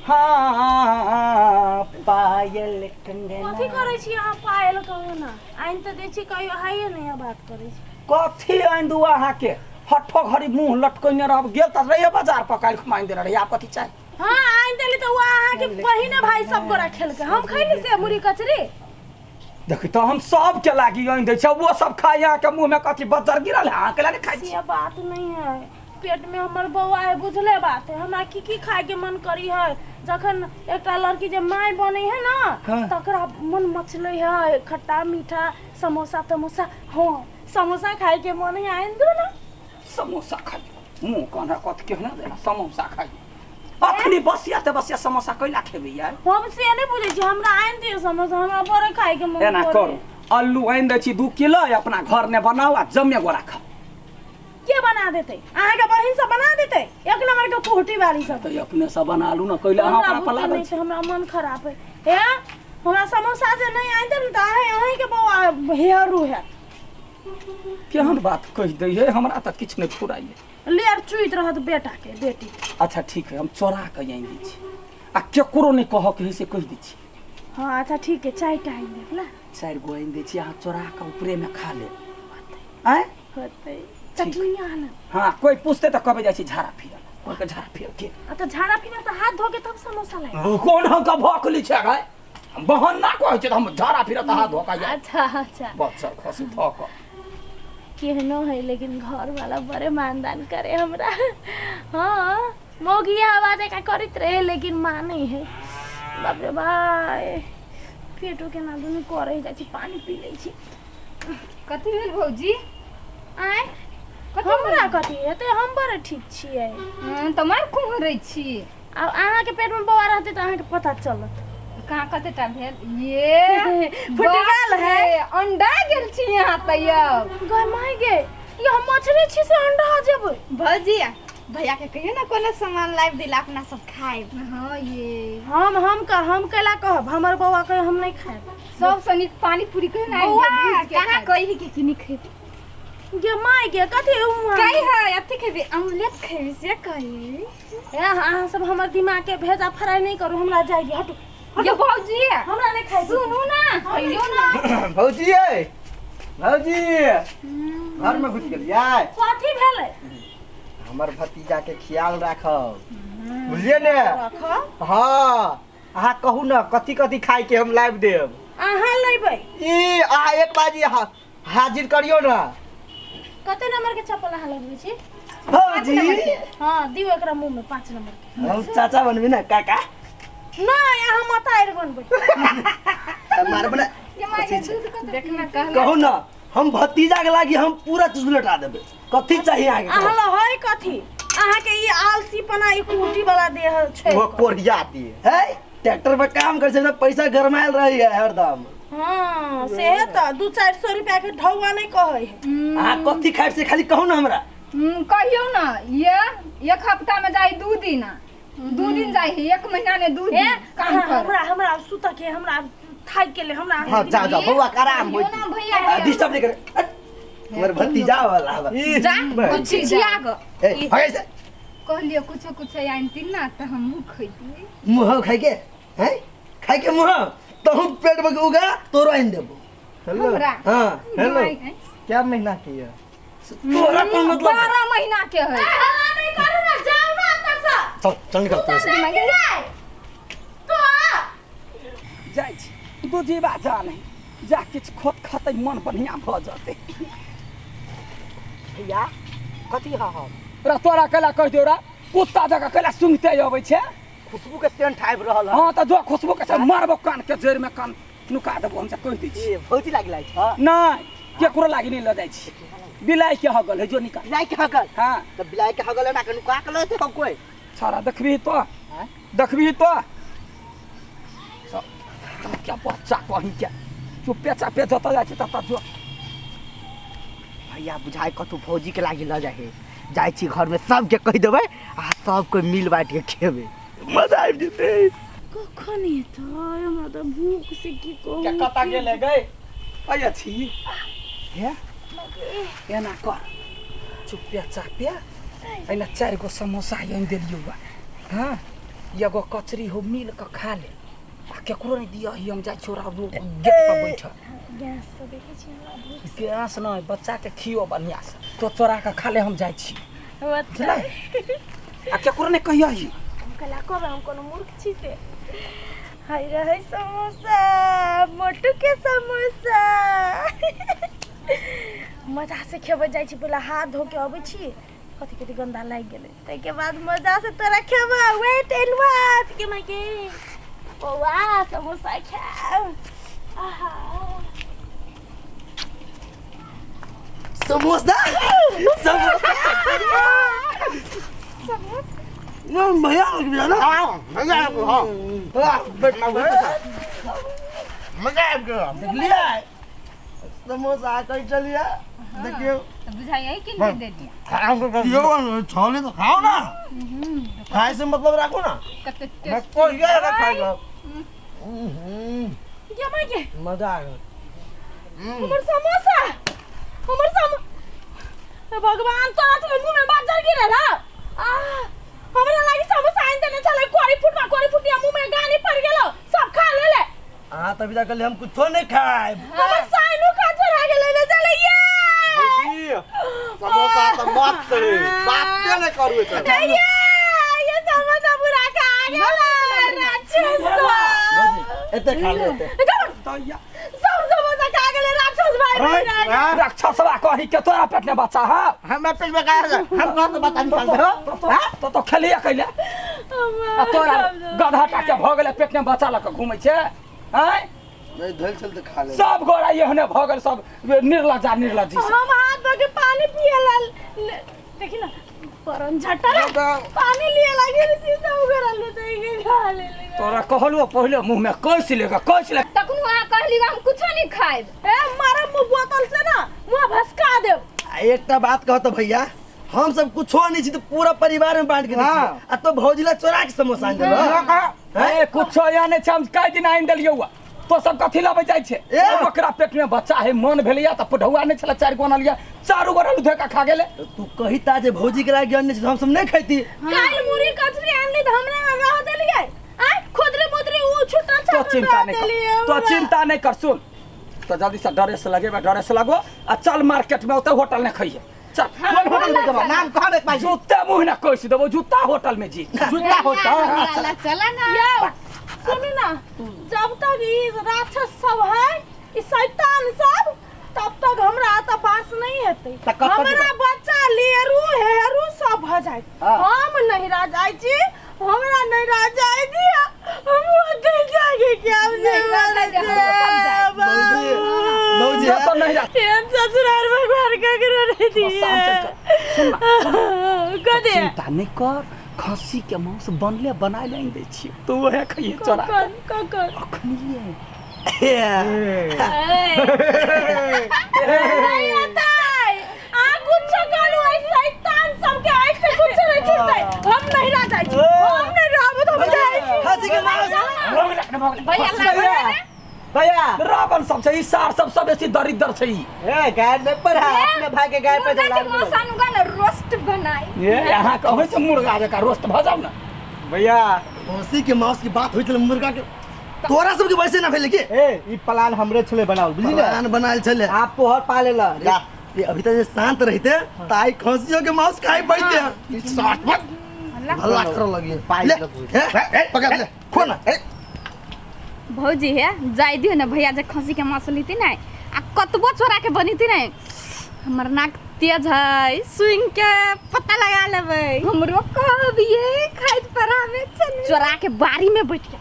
हाँ पायल कंगना। कथी करै छी अहाँ पायल कंगना आइन त दै छी कहियो हाइए नहीं बात करै छी। कथी आइन दू अहाँ के हठो घड़ी मुंह लटकैने रहब गेल त रहिए बाजार पर काल्हि खुमाइन देने रहिए आब कथी चाही। हां आइन देली त उ अहाँ के बहिने भाई सब गोरा खेल के हम खैली से मुरी कचरी। देखी तो हम सब के लागी आइन दै छै वो सब खाइ अहाँ के मुंह में कथी बजर गिरल है अहाँ के लागी खाइ छी। ये बात नहीं है पेट में हमर बौआ है बुझले बात है हमरा की की खाए के मन करी है। जखन एकटा लड़की जे my बने है ना हाँ। तकरा मन मचले है खट्टा मीठा समोसा तमोसा। हाँ समोसा खाए के मन है आइन दो ना समोसा खाइ मुंह कान कथ के ना देना समोसा खाइ अखनी बसिया ते बसिया समोसा कैला खेबै यार। हम से नहीं बुझै छी हमरा आइन दियो समोसा हमरा बड़े खाए के मन। एना करू आलू आइन दै छी 2 किलो अपना घर ने बनाओ आ जमे गोरा खा। के बना देते अहाँ के बहिन सब बना देते एक नंबर के कोहटी वाली सब तो अपने सब बना लू ना कैला अहाँ अपना पला नहीं त हमरा मन खराब है। हे हमरा समोसा जे नहीं आइन देब त अहाँ के बौआ हेरू है। केहन बात कहि दै है हमरा त किछ नहीं फुराइए लेर चुइत रहत बेटा के बेटी। अच्छा ठीक है हम चोरा के आइन दै छी आ केकरो नहीं कह के से कहि दै छी। हां अच्छा ठीक है चाय टा आइन देब ना 4 गो आइन दै छी अहाँ चोरा के ऊपरे में खा ले आय होतै चटनी आना। हां कोई पूछते त कबे जाइ छी झाड़ा फिरल कोई के झाड़ा फिर के आ त झाड़ा फिरल त हाथ धो के तब समोसा लाए कोन हम का भकली छै गाय हम बहन ना कहै छै त हम झाड़ा फिरत हाथ धो के। अच्छा अच्छा बच्चा खसी धो के केहनो है लेकिन घर वाला बड़े मानदान करे हमरा। हाँ मोगिया आवाज का करत रहे लेकिन माने है। बाप रे भाई पेटो के ना दुनु करे जाइ छी पानी पी लै छी। कथी भेल भौजी? आय हमरा कथी हेतै हम बड़े ठीक छियै। त मार कुहरै छी आब अहाँ के पेट में बौआ रहतै त अहाँ के पता चलत। कहाँ कते टा भेल ये फुट गेल है अंडा गेल छी यहाँ त यौ गय my गे ये हम मछली छी से अंडा जेबै। भौजी भैया के कहियो ना कोनो सामान लाइव दिला अपना सब खाइब। हां ये हम कैला कहब हमर बौआ के हम नहीं खाइब। सब सनी पानी पूरी कहियो ना बौआ कहां कहि के किनी खेबी गे my गे कथी कहि है अथी खेबी ऑमलेट खेबी से कहि। ए अहाँ सब हमर दिमाग के भेजा फ्राई नहीं करू हमरा जाइए हटू ये भौजी हमरा नहीं खाइ सुनू ना कहियो ना। भौजी ए भौजी घर में घुस गेलियै कथी भेलै? हमर भतीजा के ख्याल राखब बुझलियै ने? राखब हां अहाँ कहू ना कथी कथी खाइ के हम लाइव देब। अहाँ लेबै ई अहाँ एक बाजी हाजिर करियो ना। कते नंबर के चप्पल अहाँ लगबै छी भौजी? हां दियो एकरा मुंह में 5 नंबर के। हम चाचा बनबी ना काका? नहीं अहाँ मतार बनबै मारब ना देखना कहला कहू ना हम भतीजा के लागी हम पूरा चीज लौटा देबै। कथी चाहिए अहाँ के? अहाँ है कथी अहाँ के ई आलसीपना ई कुटी वाला देह छै वो कोरिया दिए है ट्रैक्टर पर काम कर छै त पैसा गरमायल रही है हरदम। हां से त 2-400 रुपया के ढौआ नहीं कहै है। अहाँ कथी खाइब से खाली कहू ना हमरा। कहियो ना ये एक हफ्ता में जाई 2 दिन 2 दिन जाई 1 महीना ने 2 दिन काम कर। हमरा हमरा सुत के हमरा थाक गेले हमरा। हां जा जा बौआ के आराम होई ना भैया डिस्टर्ब नहीं करे हमर भतीजा वाला जा कुछ छिया ग ए भगै से कहलियो कुछ कुछ आनती ना त हमहु खैती। मुंह खाइ के हैं खाइ के मुंह त हम पेट में उगा तोरो आइन देबो। हेलो हां हेलो क्या महीना के है तोरा कोन मतलब? 12 महीना के है। हल्ला नहीं करू ना जाओ ना एतऽ से चल चल निकल तो जाइ छी दू जीवा जा नहीं जा किछ खोत खतै मन बढ़िया भ जतै। भैया कथी हा हम रा तोरा कैला कहि दियौ रा कुत्ता जकाँ कैला सुंघते अबै छै खुशबू के सेंट आबि रहल है। हां त जो खुशबू के से मारबो कान के जड़ में कान नुका देबो हम से कहि दै छी। ए भौजी लागि जाइ छ? नहीं केकरो लागि नहीं ल जाइ छी बिलाई के हगल है जो निकाल बिलाई के हगल। हां त बिलाई के हगल ना के नुका के लते हम कोई छाड़ा देखबी तो देखबी तो सब क्या बच्चा कहीं के चुपे चापे जत जाइ छी तत जो। भैया बुझाइ कतौ भौजी के लागि ल जाइ जाइ छी घर में सबके कहि देबै आ सब कोई मिल बाँट के खेबै मजा आबि जेतै। कखन हेतै हमरा त भूख से की कहू। के कता गेले गई अय छी हे एना कर चुपे चापे एना 4 गो समोसा आनि देलियौ। हां एगो कचरी हो मिल के खा ले आ केकरो नहीं दिया ही हम जाय छोरा गेट पर बैठ गैस तो देखै छी हमरा भूख गैस नहीं बच्चा के खियो बढ़िया से तो चोरा के खा ले हम जाय छी अच्छा आ केकरो नहीं कहिया ही हम कला कहबै हम कोनो मूर्ख छी से हाय रहै समोसा मोटू के समोसा मजा से खेबै जाइ छी पहिले हाथ धो के अबै छी कथी कथी गंदा लागि गेलै ताहिके बाद मजा से तोरा खेबै वेट एंड वॉच के माय के बौआ समोसा खाएब आहा समोसा समोसा भैया ना मजा आ गया हां मजा आ गया देखलिए समोसा कहीं चलिए देखियो तो बुझाइए कि नहीं दे दिया यो छोले तो खाओ ना खाए से मतलब रखो ना कते मैं कोई ये खाएगा ये माय के मजा आ गया हमर समोसा हमर समोसा भगवान तोरा सब मुंह में बाजर गिरल ह आ हमरा लागि समोसा आइन देने छलै कोरी फुटवा कोरी फुटिया मुंह में गानी पड़ गेलो सब खा लेले हां तभी तक हम कुछो नहीं खाए हमर साइनो खा चोरा गेलै ले चले ये भौजी समोसा तो मस्त है बात नहीं करू तो ये समोसा पूरा खा गेला राक्षस एते खा ले एते सब समोसा खा गेलै राक्षस भाई राक्षसवा कही के तोरा पेट में बच्चा है हमरा पेट में का है हम कहां से बता निकाल दो हां तो खेलिए कैले आ तोरा गधा टा के भ गेलै पेट में बच्चा लक घुमै छै हैं नहीं धल चल त खा ले सब गोरा एहने भ गेल सब निर्लज्जा निर्लज्जी हम हाथ धो के पानी पिए ला देखी ना परन झटा पानी लिए लागे शीशा उगरल ले जाएंगे खा ले तोरा कहलु पहिले मुंह में कैस लेगा कैस ले तखनु अहाँ कहली हम कुछो नहीं खाएब ए मारा मुंह बोतल से ना मुंह भसका देब एकटा बात कहत भैया हम सब कुछो नहीं छी तो पूरा परिवार में बांट के दै छी आ तो भौजीला चोरा के समोसा आनि देलौ ए कुछो या नहीं छै हम कै दिन आनि देलियौ तो सब कथी लाबै जाइ छै ओकरा पेट में बच्चा है मन भेलैया त पढ़ौआ नहीं छला चारि गो अनलिया चारू गोरा लुधेका खा गेलै तू कहिता जे भौजी के लागि अनने छी हम सब नहीं खैती काल मुरी कचरी आनली त हमरा रह देलियै आ खुदरी मुदरी उ छुटा तो चिंता नहीं कर तो चिंता नहीं कर सुन तो जल्दी से ड्रेस लगेबे ड्रेस लगो आ चल मार्केट में ओते होटल में खइए चल कोन होटल में जेबा नाम कह दे पाई जूता मुंह ना कइस देबो जूता होटल में जी जूता होटल चला चला ना यौ सुनू ना जब तक ई राक्षस सब है ई शैतान सब तब तक हमरा त बास नहीं हेतै हमरा बच्चा लेरू हेरू सब भ जाय हम नहीं रह जाय छी हमरा नहीं रह जाय दिया हम ओते जाके क्या भौजी तो नहीं रह तेन ससुराल भगवान ककरो नहीं दिए सुन कदे चिंता नहीं कर खस्सी के मांस बनले बनाए ले दै छी तो वह खइए चोरा कौन कौन कौन अखनिए नहीं आता आ कुछ कहलु ऐ शैतान सब के ऐसे कुछ नहीं छूटतै हम नहीं रह जाय छी हम नहीं रहब तो हम जाय खस्सी के मांस भैया लागो भैया रावण सब छै ई सार सब सब बेसी दरिद्र छै ई ए गाय नहीं पर है अपने भाई के गाय पे मुर्गा के मांस आनुगा ना रोस्ट बनाई ए अहाँ कहै छै मुर्गा जका रोस्ट भ जाउ ना भैया खस्सी के मांस की बात होई छले मुर्गा के तोरा सब के वैसे ना भेले के ए ई प्लान हमरे छले बनावल बुझली ना प्लान बनायल छले आप तोहर पालेला जा ये अभी तक शांत रहते त आई खस्सियों के मांस खाई बैठते ई साठ मत हल्ला कर लगी ले ए पकड़ ले खो ना भौजी हे जाय दियो ना भैया जे खसी के मांस लेती ना आ कतबो चोरा के बनीती ना हमर नाक तेज है सुन के पता लगा लेबै हमरो कहबिए खाइत पर हमें चोरा के बारी में बैठ के।